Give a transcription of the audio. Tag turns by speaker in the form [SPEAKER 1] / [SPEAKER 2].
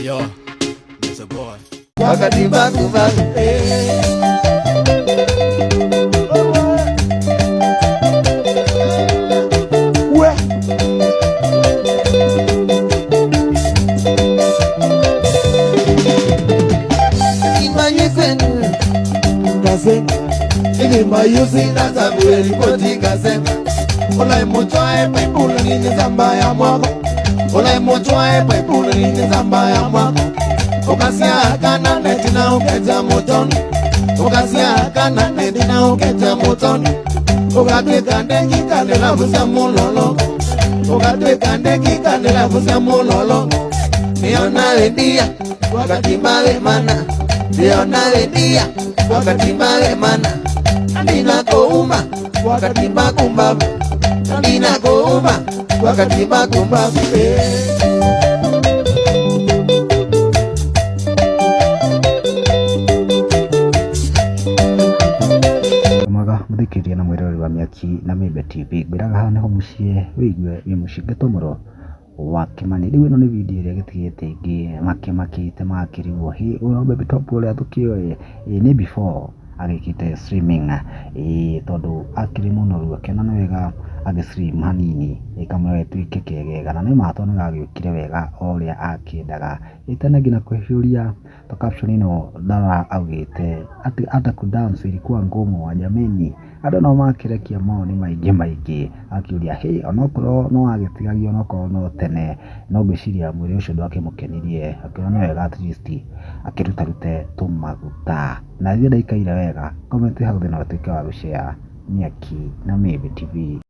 [SPEAKER 1] Yo, it's a boy.
[SPEAKER 2] Wakati bangu bangu
[SPEAKER 3] Mwega mũthikĩria na mwĩroreri wa Mĩaki na Mĩembe TV. Ngwĩraga haha nĩho mũciĩ wĩigue wĩ mũciĩ ngĩtũmũrwo wa Kĩmani. Rĩu ĩno nĩ video ĩrĩa ĩgĩtigĩte aingĩ makĩmakĩte magakĩrigwo hĩ ũyũ Baby Top ũrĩa tũkĩũĩ ĩ nĩ before agĩkĩte slimming ĩ tondũ akĩrĩ mũnoru akĩona nĩ wega agĩ slim hanini ĩ kamwĩrĩ gagĩtuĩke kegega na nĩ ma tondũ nĩ gagĩũkire wega o ũrĩa akĩendaga. Ĩ tene nginya kũhiũria ta caption ĩno ndarora augĩte atĩ hata kudance ilikuwa ngumu jameni. Andũ nao makĩrekia mawoni maingĩ maingĩ akĩũria hĩ onokorwo no agĩtigagia onokorwo no tene no ngwĩciria mwĩrĩ ũcio ndwakĩmũkenirie akĩona nĩ wega at least akĩrutarute tũmaguta. Na ithuĩ ndaikaire wega comment hau thĩ na ũtuĩke wa gũshare Mĩaki na Mĩembe TV.